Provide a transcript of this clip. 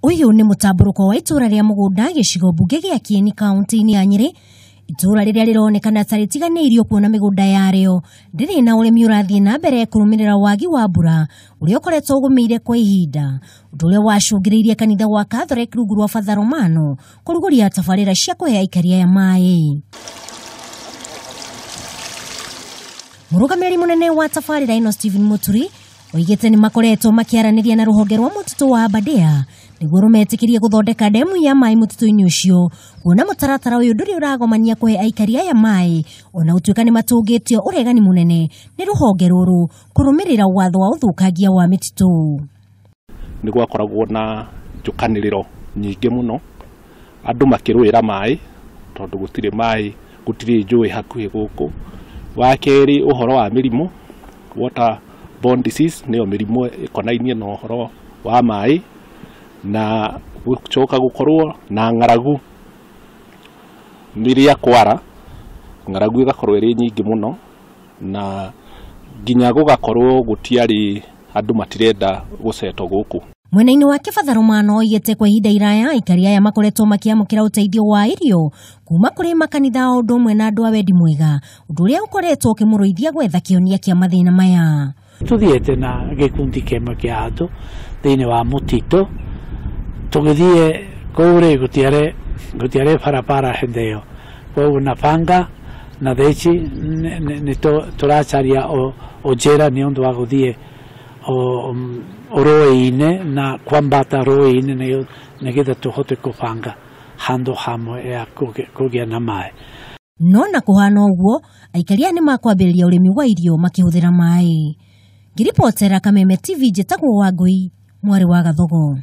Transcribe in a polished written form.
Ũyũ nĩ mũtambũrũko wa itũũra rĩa Mũgũnda gĩcigo mbunge gĩa Kieni kaunti-inĩ ya Nyĩrĩ, itũũra rĩrĩa rĩronekana ta rĩtiganĩirio kuona mĩgũnda yarĩo ndĩrĩ na ũrĩmi ũrathiĩ na mbere kũrũmĩrĩra wagi wa mbura ũrĩa ũkoretwo ũgũmĩire kwa ihinda, ũndũ ũrĩa wacũngĩrĩirie kanitha wa Catholic rungu rwa Father Romano kũrugũria tabarĩra cia kũhe aikari aya maĩ. Mũrũgamĩrĩri mũnene wa tabarĩra ĩno Stephen Muturi oigĩte nĩ makoretwo makĩaranĩria na rũhonge rwa mũtitũ wa Aberdare nĩguo rũmetĩkĩrie gũthondeka ndemu ya maĩ mũtitũ-inĩ ũcio, kuona mũtaratara ũyũ ndũrĩ ũragomania kũhe aikari aya maĩ ona gũtuĩka nĩ matũngĩtio ũregani mũnene nĩ rũhonge rũrũ kũrũmĩrĩra watho wa ũthũkangia wa mĩtitũ. Nĩ gwakoragwo na njũkanĩrĩro nyingĩ mũno, andũ makĩrũĩra maĩ tondũ gũtirĩ maĩ, gũtirĩ njũĩ hakuhĩ gũkũ. Wa kerĩ, ũhoro wa mĩrimũ, water borne disease nĩyo mĩrimũ ĩkonainie na ũhoro wa maĩ, na gũcoka gũkorwo na ng'aragu rĩrĩa kwara, ng'aragu ĩgakorwo ĩrĩ nyingĩ mũno, na nginya gũgakorwo gũtiarĩ andũ matirenda gũcetwo gũkũ. Mwena-inĩ wake Father Romano oigĩte kwa ihinda iraya aikari aya makoretwo makĩamũkĩra ũteithio wa irio kuma kũrĩ makanitha o ũndũ ũmwe na andũ a wendi mwega, ũndũ ũrĩa ũkoretwo ũkĩmũrũithia gwetha kĩhonia kĩa mathĩna maya. Tuthiĩte na gĩkundi kĩmwe kĩa andũ thĩinĩ wa mũtitũ, tũgĩthiĩ kũu rĩ gũtiarĩ barabara hĩndĩ ĩyo, koguo na banga na theci nĩ tũracaria o njĩra nĩ ũndũ wa gũthiĩ rũĩ-inĩ na kwambata rũĩ-inĩ nĩgetha tũhote kũbanga handũ hamwe ya kũgĩa na maĩ. No na kũhana ũguo, aikari aya nĩ makwambĩrĩria ũrĩmi wa irio makĩhũthĩra maĩ. Ngĩribotera Kameme TV, njĩtagwo Wangũi, mwarĩ wa Gathogo.